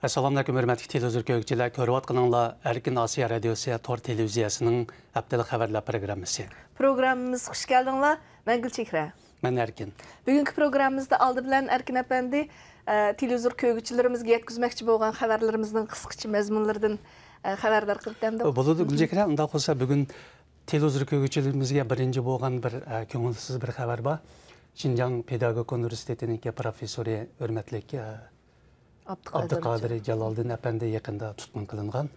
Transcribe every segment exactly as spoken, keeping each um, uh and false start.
ئەسسالامۇئەلەيكۇم، ھۆرمەتلىك تېلېۋىزور كۆرگۈچىلەر. كۆرۈۋاتقىنىڭلار ئەركىن ئاسىيا رادىيوسى تور تېلېۋىزىيەسىنىڭ ھەپتىلىك خەۋەرلەر پروگراممىسى. پروگراممىمىزغا خۇش كەلدىڭلار. مەن گۈلچېھرە. مەن ئەركىن. بۈگۈنكى پروگراممىمىزدا ئالدى بىلەن ئەركىن ئەپەندى، ئە، تېلېۋىزور كۆرگۈچىلىرىمىزگە يەتكۈزمەكچى بولغان خەۋەرلىرىمىزنىڭ قىسقىچە مەزمۇنلىرىدىن، ئە، خەۋەردار قىلىپ بەردى. بولىدۇ، گۈلچېھرە. ئۇنداق بولسا، بۈگۈن تېلېۋىزور كۆرگۈچىلىرىمىزگە بىرىنچى بولغان بىر، ئە، كۆڭۈلسىز بىر خەۋەر بار. شىنجاڭ پېداگوگىكا ئۇنىۋېرسىتېتىنىڭكى پروفېسسورى، ھۆرمەتلىك، ئە، ئابدۇقادىر جالالدىن ئەپەندى يېقىندا تۇتقۇن قىلىنغان.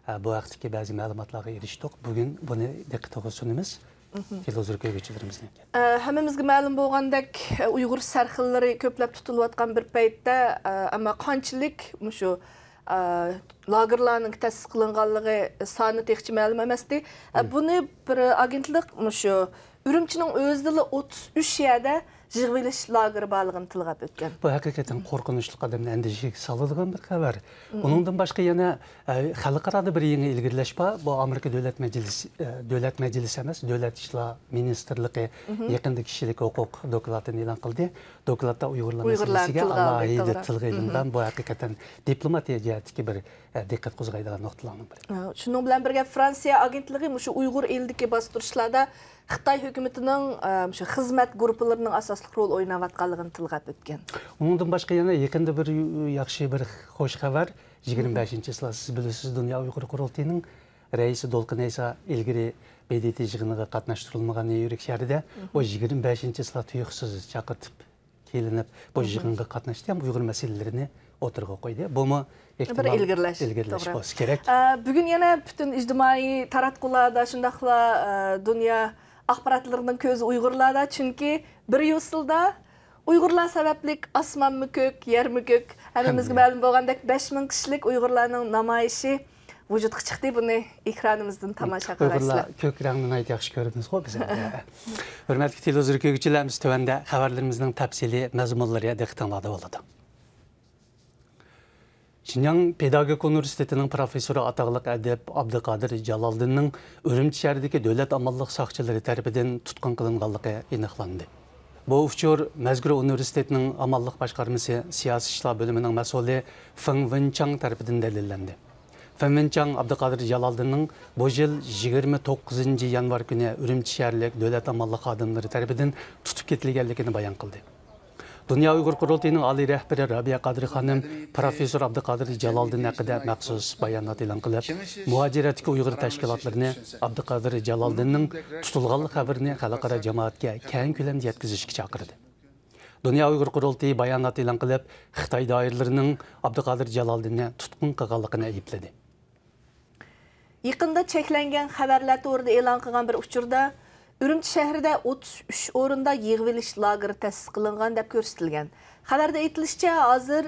ئە، بۇ ھەقتىكى بەزى مەلۇماتلارغا ئېرىشتۇق. بۈگۈن بۇنى دىققىتىگە سۇنىمىز. تېلېۋىزور كۆرگۈچىلىرىمىزنىڭكى. ئە، ھەممىمىزگە مەلۇم بولغاندەك، ئە، ئۇيغۇر سەرخىللىرى كۆپلەپ تۇتۇلۇۋاتقان بىر پەيتتە، ئە، ئەمما قانچىلىك مۇشۇ، ئە، لاگېرلارنىڭ تەسىس قىلىنغانلىقى سانى تېخىچە مەلۇم ئەمەستى. ئە، بۇنى بىر ئاگېنتلىق مۇشۇ ئۈرۈمچىنىڭ ئۆزىدىلا ئوتتۇز ئۈچ يەردە يىغىۋېلىش لاگېرى بارلىقىنى تىلغا ئۆتكەن. بۇ ھەقىقەتەن قورقۇنچلۇق، ئادەمنى ئەندىشىگە سالىدىغان بىر خەۋەر. ئۇنىڭدىن باشقا يەنە، ئە، خەلقئارادا بىر يېڭى ئىلگىرىلەش بار. بۇ ئامېرىكا دۆلەت مەجلىسى، ئە، دۆلەت مەجلىسى ئەمەس، دۆلەت ئىشلار مىنىستىرلىقى يېقىندا كىشىلىك ھوقۇق دوكلاتىنى ئېلان قىلدى. دوكلاتتا ئۇيغۇرلار مەسىلىسىگە ئالاھىدە تىلغا ئېلىنغان. بۇ ھەقىقەتەن دىپلوماتىيە جەھەتتىكى بىر، ئە، دىققەت قوزغايدىغان نۇقتىلارنىڭ بىرى. ئە، شۇنىڭ بىلەن بىرگە، فرانسىيە ئاگېنتلىقى مۇشۇ ئۇيغۇر ئېلىدىكى باستۇرۇشلاردا خىتاي ھۆكۈمىتىنىڭ، ئە، مۇشۇ خىزمەت گۇرۇپپىلىرىنىڭ ئاساسلىق رول ئويناۋاتقانلىقىنى تىلغا ئۆتكەن. ئۇنىڭدىن باشقا يەنە يېقىندا بىر ياخشى، بىر خوش خەۋەر. يىگىرمە بەشىنچى چىسلا، سىز بىلىسىز، دۇنيا ئۇيغۇر قۇرۇلتىيىنىڭ رەئىسى دولقۇن ئەيسا ئىلگىرى ب د ت يىغىنىغا قاتناشتۇرۇلمىغان نيۇ يورك شەھىرىدە، ئۇ يىگىرمە بەشىنچى چىسلا تۇيۇقسىز چاقىرتىپ كېلىنىپ، بۇ يىغىنغا قاتناشتى ھەم ئۇيغۇر مەسىلىلىرىنى ئوتتۇرىغا قويدى. بۇمۇ بىر ئېھتىمال ئىلگىرىلەش، ئىلگىرىلەش توغرا. بولسا كېرەك. ئە، بۈگۈن يەنە پۈتۈن ئىجتىمائىي تاراتقۇلاردا، شۇنداقلا، ئە، دۇنيا ئاخباراتلىرىنىڭ كۆزى ئۇيغۇرلاردا، چۈنكى بىر يۈز يىلدا ئۇيغۇرلار سەۋەبلىك ئاسمانمۇ كۆك، يەرمۇ كۆك، ھەممىمىزگە مەلۇم بولغاندەك، بەش مىڭ كىشىلىك ئۇيغۇرلارنىڭ نامايىشى ۋۇجۇدقا چىقتى. بۇنى ئېكرانىمىزدىن تاماشا قىلىسىلەر. ئۇيغۇرلار كۆك رەڭنى ناھايىتى ياخشى كۆرىمىزغۇ بىز. ھۆرمەتلىك تېلېۋىزور كۆرگۈچىلەر، بىز تۆۋەندە خەۋەرلىرىمىزنىڭ تەپسىلىي مەزمۇنلىرى دىققىتىڭلاردا بولىدۇ. شىنجاڭ پېداگوگىكا ئۇنىۋېرسىتېتىنىڭ پروفېسسورى، ئاتاقلىق ئەدىب ئابدۇقادىر جالالدىننىڭ ئۈرۈمچى شەھىرىدىكى دۆلەت ئامانلىق ساقچىلىرى تەرىپىدىن تۇتقۇن قىلىنغانلىقى ئېنىقلاندى. بۇ ئۇچۇر مەزكۇر ئۇنىۋېرسىتېتنىڭ ئامانلىق باشقارمىسى سىياسىي ئىشلار بۆلۈمىنىڭ مەسئۇلى فېڭ ۋېنچاڭ تەرىپىدىن دەلىللەندى. فېڭ ۋېنچاڭ ئابدۇقادىر جالالدىننىڭ بۇ يىل يىگىرمە توققۇزىنچى يانۋار كۈنى ئۈرۈمچى شەھەرلىك دۆلەت ئامانلىق خادىملىرى تەرىپىدىن تۇتۇپ كېتىلگەنلىكىنى بايان قىلدى. دۇنيا ئۇيغۇر قۇرۇلتىيىنىڭ ئالىي رەھبىرى رابىيە قادىر خانىم پروفېسسور ئابدۇقادىر جالالدىن ھەققىدە مەخسۇس بايانات ئېلان قىلىپ، مۇھاجىرەتتىكى ئۇيغۇر تەشكىلاتلىرىنى ئابدۇقادىر جالالدىننىڭ تۇتۇلغانلىق خەۋىرىنى خەلقئارا جامائەتكە كەڭ كۆلەمدە يەتكۈزۈشكە چاقىردى. دۇنيا ئۇيغۇر قۇرۇلتىيى بايانات ئېلان قىلىپ، خىتاي دائىرىلىرىنىڭ ئابدۇقادىر جالالدىننى تۇتقۇن قىلغانلىقىنى ئەيىبلىدى. يېقىندا چەكلەنگەن خەۋەرلەر تورىدا ئېلان قىلغان بىر ئۇچۇردا، ئۈرۈمچى شەھىرىدە ئوتتۇز ئۈچ ئورۇندا يىغىۋېلىش لاگېرى تەسىس قىلىنغان دەپ كۆرسىتىلگەن. خەۋەردە ئېيتىلىشىچە، ھازىر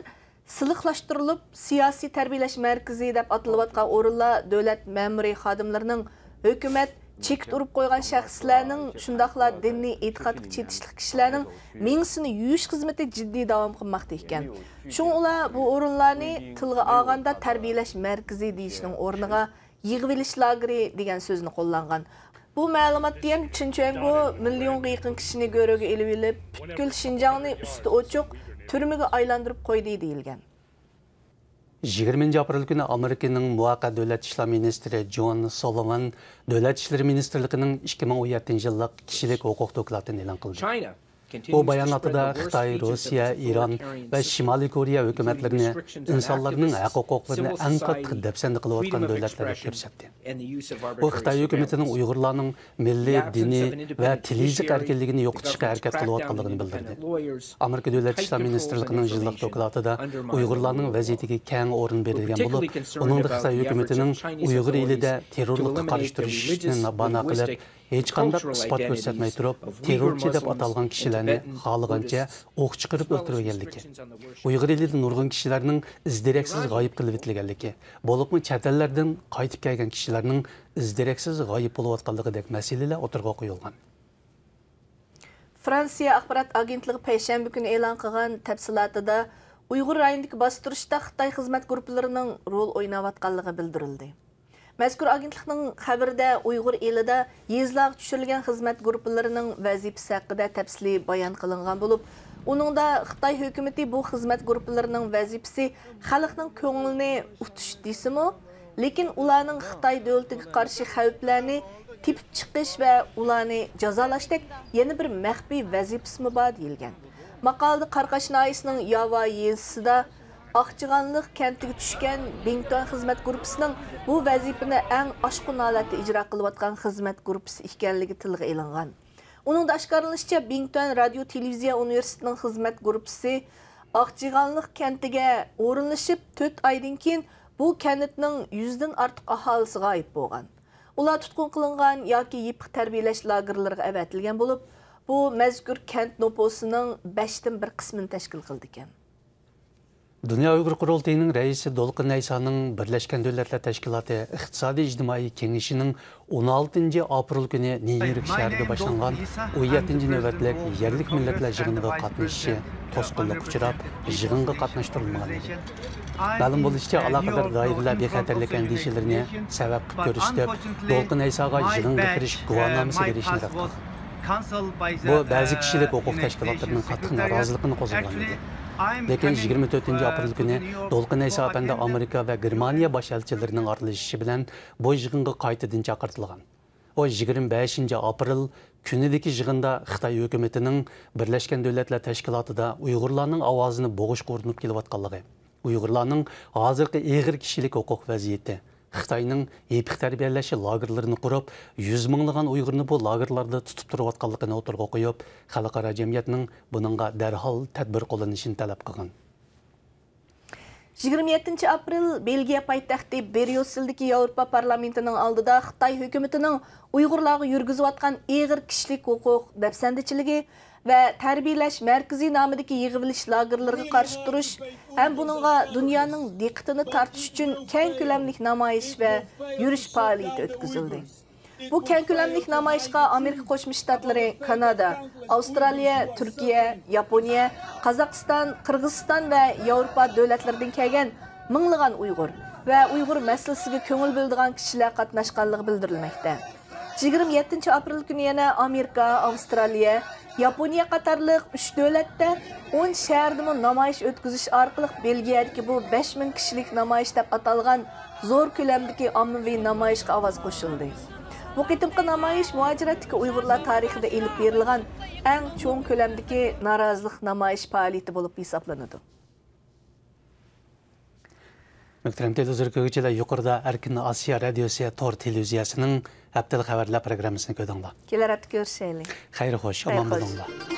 سىلىقلاشتۇرۇلۇپ، سىياسىي تەربىيەلەش مەركىزى دەپ ئاتىلىۋاتقان ئورۇنلار دۆلەت مەمۇرىي خادىملىرىنىڭ، ھۆكۈمەت چېكىت ئۇرۇپ قويغان شەخسلەرنىڭ، شۇنداقلا دىنىي ئېتىقادقا چېتىشلىق كىشىلەرنىڭ مېڭىسىنى يۇيۇش خىزمىتى جىددىي داۋام قىلماقتا ئىكەن. شۇڭا ئۇلار بۇ ئورۇنلارنى تىلغا ئالغاندا تەربىيەلەش مەركىزى دېيىشنىڭ ئورنىغا يىغىۋېلىش لاگېرى دېگەن سۆزنى قوللانغان. بۇ مەلۇمات دېگەن چېن چۈەنگو مىليونغا يېقىن كىشىنى گۆرۈگە ئېلىۋېلىپ، پۈتكۈل شىنجاڭنى ئۈستى ئوچۇق تۈرمىگە ئايلاندۇرۇپ قويدى دېيىلگەن. يىگىرمىنچى ئاپرېل كۈنى ئامېرىكىنىڭ مۇۋەققەت دۆلەت ئىشلار مىنىستىرى جون سولىۋان دۆلەت ئىشلىرى مىنىستىرلىقىنىڭ ئىككى مىڭ ئون يەتتىنچى يىللىق كىشىلىك ھوقۇق دوكلاتىنى ئېلان قىلدى. ئۇ باياناتىدا خىتاي، روسىيە، ئىران ۋە شىمالىي كورېيە ھۆكۈمەتلىرىنى ئىنسانلارنىڭ ھەق ھوقۇقلىرىنى ئەڭ قاتتىق دەپسەندە قىلىۋاتقان دۆلەتلەر دەپ كۆرسەتتى. ئۇ خىتاي ھۆكۈمىتىنىڭ ئۇيغۇرلارنىڭ مىللىي، دىنىي ۋە تىل يېزىق ئەركىنلىكىنى يوقىتىشقا ھەرىكەت قىلىۋاتقانلىقىنى بىلدۈردى. ئامېرىكا دۆلەت ئىشلار مىنىستىرلىقىنىڭ يىللىق دوكلاتىدا ئۇيغۇرلارنىڭ ۋەزىيىتىگە كەڭ ئورۇن بېرىلگەن بولۇپ، ئۇنىڭدا خىتاي ھۆكۈمىتىنىڭ ئۇيغۇر ئېلىدە تېررورلۇققا قارشى تۇرۇشنى بانا قىلىپ، ھېچقانداق ئىسپات كۆرسەتمەي تۇرۇپ، تېررورچى دەپ ئاتالغان كىشىلەرنى خالىغانچە ئوق چىقىرىپ ئۆلتۈرۈۋەرگەنلىكى، ئۇيغۇر ئېلىدە نۇرغۇن كىشىلەرنىڭ ئىز-دېرەكسىز غايىب قىلىۋېتىلگەنلىكى، بولۇپمۇ چەت ئەللەردىن قايتىپ كەلگەن كىشىلەرنىڭ ئىز-دېرەكسىز غايىب بولۇۋاتقانلىقىدەك مەسىلىلەر ئوتتۇرىغا قويۇلغان. فرانسىيە ئاخبارات ئاگېنتلىقى پەيشەنبە كۈنى ئېلان قىلغان تەپسىلاتىدا ئۇيغۇر رايونىدىكى باستۇرۇشتا خىتاي خىزمەت گۇرۇپپىلىرىنىڭ رول ئويناۋاتقانلىقى بىلدۈرۈلدى. مەزكۇر ئاگېنتلىقنىڭ خەۋىرىدە ئۇيغۇر ئېلىدا يېزىلارغا چۈشۈرۈلگەن خىزمەت گۇرۇپپىلىرىنىڭ ۋەزىپىسى ھەققىدە تەپسىلىي بايان قىلىنغان بولۇپ، ئۇنىڭدا خىتاي ھۆكۈمىتى بۇ خىزمەت گۇرۇپپىلىرىنىڭ ۋەزىپىسى خەلقنىڭ كۆڭلىنى ئۇتۇش دېسىمۇ، لېكىن ئۇلارنىڭ خىتاي دۆلىتىگە قارشى خەۋپلەرنى تېپىپ چىقىش ۋە ئۇلارنى جازالاشتەك يەنە بىر مەخپىي ۋەزىپىسىمۇ بار دېيىلگەن. ماقالىدە قاراقاش ناھىيەسىنىڭ ياۋا يېزىسىدا ئاقجىغانلىق كەنتىگە چۈشكەن بىڭتۈەن خىزمەت گۇرۇپپىسىنىڭ بۇ ۋەزىپىنى ئەڭ ئاشقۇن ھالەتتە ئىجرا قىلىۋاتقان خىزمەت گۇرۇپپىسى ئىكەنلىكى تىلغا ئېلىنغان. ئۇنىڭدا ئاشكارىلىنىشىچە، بىڭتۈەن رادىيو تېلېۋىزىيە ئۇنىۋېرسىتېتىنىڭ خىزمەت گۇرۇپپىسى ئاقجىغانلىق كەنتىگە ئورۇنلىشىپ، تۆت ئايدىن كېيىن بۇ كەنتنىڭ يۈزدىن ئارتۇق ئاھالىسى غايىب بولغان. ئۇلار تۇتقۇن قىلىنغان ياكى يېپىق تەربىيەلەش لاگېرلىرىغا ئەۋەتىلگەن بولۇپ، بۇ مەزكۇر كەنت نوپۇسىنىڭ بەشتىن بىر قىسمىنى تەشكىل قىلىدىكەن. دۇنيا ئۇيغۇر قۇرۇلتىيىنىڭ رەئىسى دولقۇن ئەيسانىڭ بىرلەشكەن دۆلەتلەر تەشكىلاتى ئىقتىسادىي ئىجتىمائىي كېڭىشىنىڭ ئون ئالتىنچى ئاپرېل كۈنى نيۇ يورك شەھىرىدە باشلانغان ئون يەتتىنچى نۆۋەتلىك يەرلىك مىللەتلەر يىغىنىغا قاتنىشىشى توسقۇنلۇققا ئۇچراپ، يىغىنغا قاتناشتۇرۇلمىغان ئىدى. مەلۇم بولۇشىچە، ئالاقىدار دائىرىلەر بىخەتەرلىك ئەندىشىلىرىنى سەۋەب قىلىپ كۆرسىتىپ، دولقۇن ئەيساغا يىغىنغا كىرىش گۇۋاھنامىسى بېرىشنى رەت قىلغان. بۇ بەزى كىشىلىك ھوقۇق تەشكىلاتلىرىنىڭ قاتتىق نارازىلىقىنى قوزغىغان ئىدى. لېكىن يىگىرمە تۆتىنچى ئاپرېل كۈنى دولقۇن ئەيسا ئەپەندى ئامېرىكا ۋە گېرمانىيە باش ئەلچىلىرىنىڭ ئارىلىشىشى بىلەن بۇ يىغىنغا قايتىدىن چاقىرتىلغان. ئۇ يىگىرمە بەشىنچى ئاپرېل كۈنىدىكى يىغىندا خىتاي ھۆكۈمىتىنىڭ بىرلەشكەن دۆلەتلەر تەشكىلاتىدا ئۇيغۇرلارنىڭ ئاۋازىنى بوغۇشقا ئۇرۇنۇپ كېلىۋاتقانلىقى، ئۇيغۇرلارنىڭ ھازىرقى ئېغىر كىشىلىك ھوقۇق ۋەزىيىتى، خىتاينىڭ يېپىق تەربىيەلەش لاگېرلىرىنى قۇرۇپ، يۈز مىڭلىغان ئۇيغۇرنى بۇ لاگېرلاردا تۇتۇپ تۇرۇۋاتقانلىقىنى ئوتتۇرىغا قويۇپ، خەلقئارا جەمئىيەتنىڭ بۇنىڭغا دەرھال تەدبىر قوللىنىشىنى تەلەپ قىلغان. يىگىرمە يەتتىنچى ئاپرېل بېلگىيە پايتەختى بريۇسسېلدىكى ياۋروپا پارلامېنتىنىڭ ئالدىدا خىتاي ھۆكۈمىتىنىڭ ئۇيغۇرلارغا يۈرگۈزۈۋاتقان ئېغىر كىشىلىك ھوقۇق دەپسەندىچىلىكى ۋە تەربىيەلەش مەركىزى نامىدىكى يىغىۋېلىش لاگېرلىرىغا قارشى تۇرۇش ھەم بۇنىڭغا دۇنيانىڭ دىققىتىنى تارتىش ئۈچۈن كەڭ كۆلەملىك نامايىش ۋە يۈرۈش پائالىيىتى ئۆتكۈزۈلدى. بۇ كەڭ كۆلەملىك نامايىشقا ئامېرىكا قوشما شتاتلىرى، كانادا، ئاۋسترالىيە، تۈركىيە، ياپونىيە، قازاقىستان، قىرغىزىستان ۋە ياۋروپا دۆلەتلىرىدىن كەلگەن مىڭلىغان ئۇيغۇر ۋە ئۇيغۇر مەسىلىسىگە كۆڭۈل بۆلىدىغان كىشىلەر قاتناشقانلىقى بىلدۈرۈلمەكتە. يىگىرمە يەتتىنچى ئاپرېل كۈنى يەنە ئامېرىكا، ئاۋسترالىيە، ياپونىيە قاتارلىق ئۈچ دۆلەتتە ئون شەھەردىمۇ نامايىش ئۆتكۈزۈش ئارقىلىق بېلگىيەدىكى بۇ بەش مىڭ كىشىلىك نامايىش دەپ ئاتالغان زور كۆلەمدىكى ئاممىۋى نامايىشقا ئاۋاز قوشۇلدى. بۇ قېتىمقى نامايىش مۇھاجىرەتتىكى ئۇيغۇرلار تارىخىدا ئېلىپ بېرىلغان ئەڭ چوڭ كۆلەمدىكى نارازىلىق نامايىش پائالىيىتى بولۇپ ھېسابلىنىدۇ. مۆھتەرەم تېلېۋىزور كۆرگۈچىلەر، يۇقىرىدا ئەركىن ئاسىيا رادىيوسى تور تېلېۋىزىيەسىنىڭ ھەپتىلىك خەۋەرلەر پروگراممىسىنى كۆردۈڭلار. كېلەر ھەپتە كۆرۈشەيلى. خەير خوش، خەير ئامان خوش. بولۇڭلار.